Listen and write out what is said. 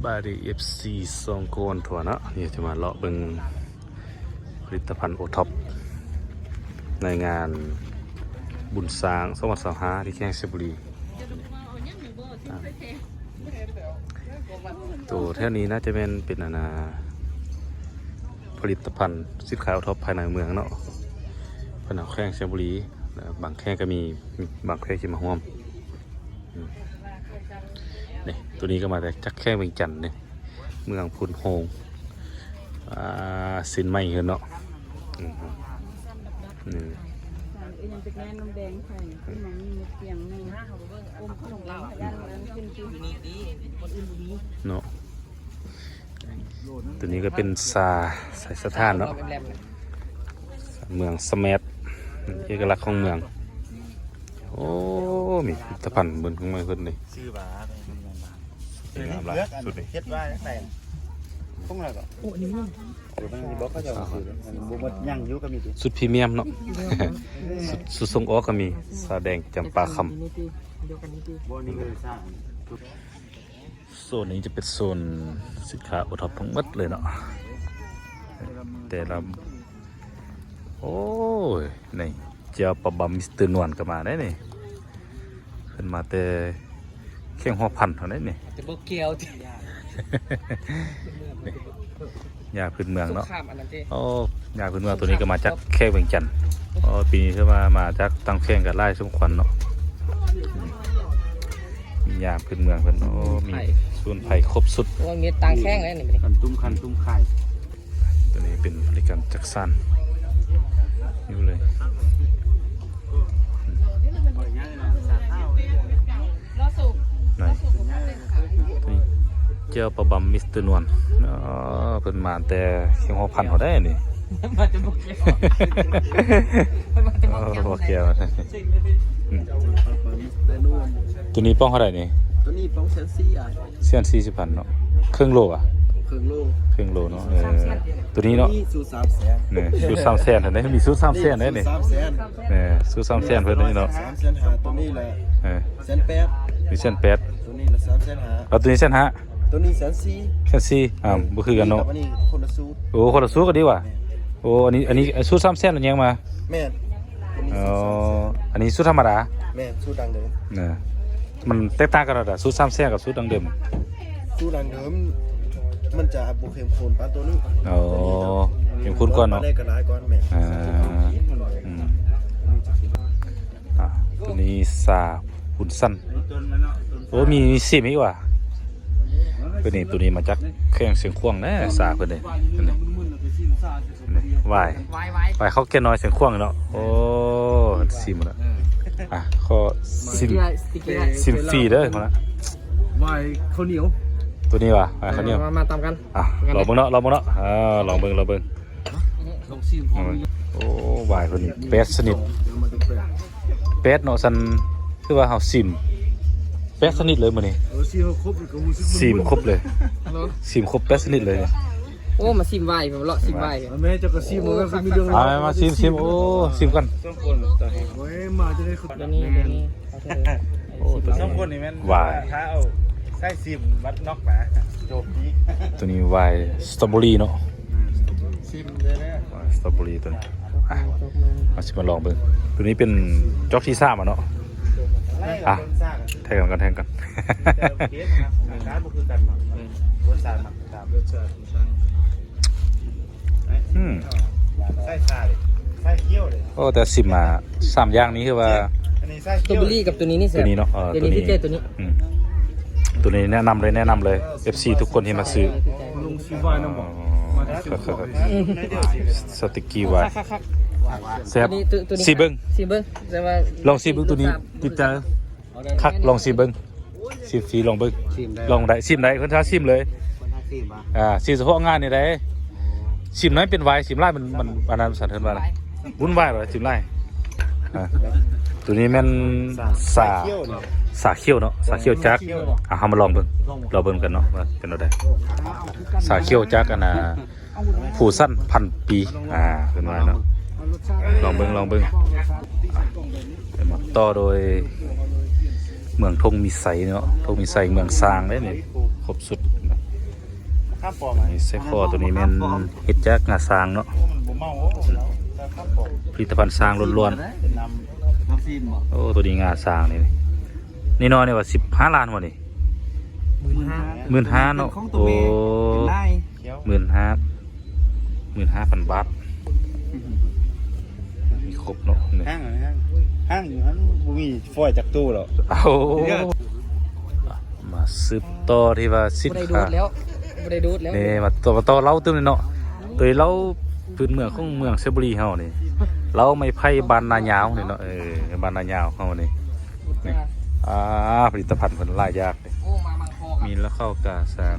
ບາຍດີ ເອັຟຊີ ສອງຄົນທົ່ວເນາະ, ນີ້ຈະມາເລາະເບິ່ງຜະລິດຕະພັນໂອທັອບໃນງານບຸນຊ້າງສອງພັນຊາວຫ້າ ທີ່ແຂວງໄຊຍະບູລີ. ອ່າ ໂຕແຖວນີ້ໜ້າຈະແມ່ນເປັນອັນນ່າ ຜະລິດຕະພັນສິນຄ້າໂອທັອບພາຍໃນເມືອງເນາະ, ພາຍໃນແຂວງໄຊຍະບູລີ ແລະ ບາງແຂວງກໍມີ ບາງແຂວງທີ່ມາຮ່ວມ. ອືມ ນີ້ ໂຕນີ້ກໍມາແຕ່ຈາກແຂວງວຽງຈັນເດ້ ເມືອງໂພນໂຮງ. ອ່າ ຊີ້ນໄໝເພິ່ນເນາະ. ອືມ ນີ້ ເນາະ. ໂຕນີ້ກໍເປັນຊາ ຊາສະຖານເນາະ, ເມືອງສະແໝດ ເອກະລັກຂອງເມືອງ. ໂອ້ ມີພິພິທະພັນເບິ່ງຂ້າງໃນເພິ່ນນີ້ ຊື່ວ່າ ງາມຫຼາຍຊຸດນີ້. ເຮັດວ່າຈັ່ງໃດ? ໂອ້ ອັນນີ້ ເອີ ມັນມີບໍ່ ເຂົາເຈົ້າຊື້ ມັນບໍ່ໝົດ ຍັງຢູ່ກໍມີຕິ ຊຸດພຣີມຽມເນາະ. ຊຸດ ຊຸດສົ່ງອອກກໍມີ ຊາແດງຈຳປາຄຳ. ໂຊນນີ້ຈະເປັນໂຊນສິນຄ້າໂອທັອບທັງໝົດເລີຍເນາະ, ແຕ່ລະ ໂອ້ຍ ນີ້ ແຈ່ວປາບຳມິສເຕີນວນກໍມາໄດ້ນີ້, ເພິ່ນມາແຕ່ແຂວງຫົວພັນເທົ່ານັ້ນນີ້. ແຕ່ບໍ່ແກ້ວຕິ ນີ້ ຢາພື້ນເມືອງເນາະ. ໂອ້ ຢາພື້ນເມືອງໂຕນີ້ກໍມາຈາກແຂວງວຽງຈັນ. ໂອ້ ປີນີ້ຖືວ່າມາຈາກຕ່າງແຂວງກໍຫຼາຍສົມຄວນເນາະ. ອືມ ມີຢາພື້ນເມືອງເພິ່ນ. ໂອ້ ມີສະໝຸນໄພຄົບຊຸດ. ໂອ້ ມີຕ່າງແຂວງເລີຍນີ້ ຄັນຕຸ້ມ ຄັນຕຸ້ມໄຂ່. ໂຕນີ້ເປັນບໍລິການຈັກສານຢູ່ເລີຍ. ນີ້ ແຈ່ວປາບຳມິສເຕີນວນ. ອໍ ເພິ່ນມາແຕ່ແຂວງຫົວພັນພຸ້ນເດ້ນີ້. ມາແຕ່ບໍ່ແກ້ວ ມາແຕ່ບໍ່ແກ້ວ ບໍ່ແກ້ວ. ອືມ ໂຕນີ້ປ່ອງເທົ່າໃດນີ້? ໂຕນີ້ປ່ອງແສນສີ່ ອ້າຍ. ແສນສີ່ສິບພັນເນາະ. ເຄິ່ງໂລຫວາ? ເຄິ່ງໂລ ເຄິ່ງໂລເນາະ. ເອີ ໂຕນີ້ເນາະ ໂຕນີ້ຊຸດສາມແສນ. ນີ້ ຊຸດສາມແສນຫັ້ນເດ້ ມີຊຸດສາມແສນເດ້ນີ້. ສາມແສນ ເອີ ຊຸດສາມແສນເພິ່ນນີ້ເນາະ. ສາມແສນຫ້າ ໂຕນີ້ລະ ເອີ ແສນແປດ. ມີແສນແປດ ໂຕນີ້ລະສາມແສນຫ້າ. ແລ້ວໂຕນີ້ແສນຫ້າ? ໂຕນີ້ແສນສີ່. ແສນສີ່. ອ່າ ບໍ່ຄືກັນເນາະ ອັນນີ້ຄົນລະຊຸດ. ໂອ້ ຄົນລະຊຸດກໍດີຫວາ. ແມ່ນ. ໂອ້ ອັນນີ້ ອັນນີ້ຊຸດສາມແສນແລ້ວຍັງມາ. ແມ່ນ. ອໍ ອັນນີ້ຊຸດທຳມະດາ. ແມ່ນ ຊຸດດັ້ງເດີມ. ນະ ມັນແຕກຕ່າງກັນແນວໃດ ຊຸດສາມແສນກັບຊຸດດັ້ງເດີມ? ຊຸດດັ້ງເດີມມັນຈະບໍ່ເຂັ້ມຂຸ້ນປານໂຕນີ້. ອໍ ເຂັ້ມຂຸ້ນກວ່າເນາະ. ປານໃດກໍຫຼາຍກວ່າ. ແມ່ນ. ອ່າ ອືມ ອ່າ ໂຕນີ້ຊາບຸນສັນ. ໂອ້ ມີ ມີຊີມອີກຫວາ. ໂຕນີ້ ໂຕນີ້ມາຈາກແຂວງຊຽງຂວາງນະ ຊາເພິ່ນເດ້. ນີ້ ຫວາຍ ຫວາຍ ຫວາຍເຂົ້າແກ່ນ້ອຍຊຽງຂວາງເນາະ. ໂອ້ ຊີມແລ້ວ. ອ່ະ ຂໍຊີມ ຊີມຟຣີເດີ. ຫວາຍເຂົ້າໜຽວ ໂຕນີ້ຫວາ ຫວາຍເຂົ້າໜຽວ. ມາ ມາ ມາຕຳກັນ. ອ່ະ ລອງເບິ່ງເນາະ ລອງເບິ່ງເນາະ. ເອີ ລອງເບິ່ງ ລອງເບິ່ງ. ລອງຊີມ. ໂອ້ ຫວາຍເພິ່ນນີ້ແປດຊະນິດ. ແປດເນາະ ຊັ້ນ ຄືວ່າເຮົາຊີມແປດຊະນິດເລີຍມື້ນີ້. ເອີ ຊີມຄົບ ກໍຮູ້ສຶກ ຊີມຄົບເລີຍ. ຊີມຄົບແປດຊະນິດເລີຍ. ໂອ້ ມາຊີມຫວາຍ ເລາະຊີມຫວາຍ. ແມ່ເຈົ້າກໍຊີມ ເອົາ ເອົາ ມາຊີມ ຊີມ. ໂອ້ ຊີມກ່ອນ. ໂອ້ຍ ມາຈະໄດ້ ດຽວນີ້ ດຽວນີ້. ໂອ້ ໂຕນີ້ ສອງຄົນນີ້ແມ່ນ ຫວາຍ ຖ້າເອົາໃສ່ຊີມບັດນອກນະ ໂຈກນີ້. ໂຕນີ້ຫວາຍສະຕໍເບີຣີເນາະ. ຊີມເດີ ຫວາຍສະຕໍເບີຣີໂຕນີ້. ອ່ະ ເຮົາຊິມາລອງເບິ່ງ. ໂຕນີ້ເປັນຈອກທີສາມອະເນາະ. ອ່ະ ແທງກັນກ່ອນ ແທງກັນ. ອືມ ໃສ່ຊາເລີຍ ໃສ່ຂຽວເລີຍ. ໂອ້ ແຕ່ຊີມມາສາມຢ່າງນີ້ຄືວ່າ ອັນນີ້ໃສ່ຂຽວ ສະຕໍເບີຣີກັບໂຕນີ້ນີ້ແຊບ. ໂຕນີ້ເນາະ ເອີ ໂຕນີ້ ໂຕນີ້ ໂຕນີ້ແນະນຳເລີຍ ແນະນຳເລີຍ ເອັຟຊີທຸກຄົນທີ່ມາຊື້. ສະຕິກກີຫວາຍ ຄັກໆໆ ແຊບ. ຊີມເບິ່ງ ຊີມເບິ່ງ ແຕ່ວ່າລອງຊີມເບິ່ງໂຕນີ້ ຕິດໃຈ. ຄັກ ລອງຊີມເບິ່ງ ຊີມຟຣີ ລອງເບິ່ງ. ຊີມໄດ້ ລອງໄດ້ ຊີມໄດ້ ເພິ່ນຖ້າຊີມເລີຍ. ເພິ່ນຖ້າຊີມວ່າ ອ່າ ຊີມສະເພາະງານນີ້ໄດ໋. ຊີມໜ້ອຍເປັນຫວາຍ ຊີມຫຼາຍມັນ ມັນອັນນັ້ນ ສັນເພິ່ນວ່າວຸ້ນວາຍວ່າຊີມຫຼາຍ. ອ່າ ໂຕນີ້ແມ່ນຊາ ຊາຂຽວເນາະ ຊາຂຽວຈາກ ອ່າ ເຮົາມາລອງເບິ່ງ ລອງເບິ່ງກັນເນາະວ່າເປັນແນວໃດ. ຊາຂຽວຈາກອັນນ່າ ພູສັນພັນປີ ອ່າ ເພິ່ນວ່າເນາະ. ລອງເບິ່ງ ລອງເບິ່ງ. ອ່າ ຕໍ່ໂດຍເມືອງທົ່ງມີໄຊເນາະ ທົ່ງມີໄຊເມືອງຊ້າງເດ້ນີ້ ຄົບຊຸດ. ຂ້າມປ້ອມ ນີ້ໄສ້ຄໍໂຕນີ້ແມ່ນເຮັດຈາກງາຊ້າງເນາະ ໂອ້ ມັນບໍ່ເມົາ ໂອ້ ແລ້ວຂ້າມປ້ອມ ຜະລິດຕະພັນຊ້າງລ້ວນໆ ເປັນນ້ຳ ນ້ຳຊີມບໍ່ ໂອ້ ໂຕນີ້ງາຊ້າງນີ້ ນີ້ນ້ອຍນີ້ວ່າສິບຫ້າລ້ານບໍ່ນີ້ ໝື່ນຫ້າ ໝື່ນຫ້າເນາະ ຂອງໂຕແມ່ ໂອ້ ເປັນລາຍ ໝື່ນຫ້າ ໝື່ນຫ້າພັນບາດ ມີຄົບເນາະ ຫ້າງ ຫ້າງ ຫ້າງຢູ່ຫັ້ນບໍ່ມີຟອຍຈັກໂຕແລ້ວ ເອົາ ມາສືບຕໍ່ທີ່ວ່າສິນ ບໍ່ໄດ້ດູດແລ້ວ ບໍ່ໄດ້ດູດແລ້ວ ນີ້ ມາຕໍ່ ມາຕໍ່ເລົ່າຕື່ມນີ້ເນາະ ໂດຍເຫຼົ້າພື້ນເມືອງຂອງເມືອງໄຊບູລີເຮົານີ້ ເຫຼົ້າໄມ້ໄຜ່ບ້ານນາຍາວນີ້ເນາະ ເອີ ບ້ານນາຍາວເຮົານີ້ ນີ້ ອ່າ ຜະລິດຕະພັນເພິ່ນຫຼາຍຢ່າງ ໂອ້ ມາມັງຄອກັບ ມີເຫຼົ້າເຂົ້າກາຊ້າງ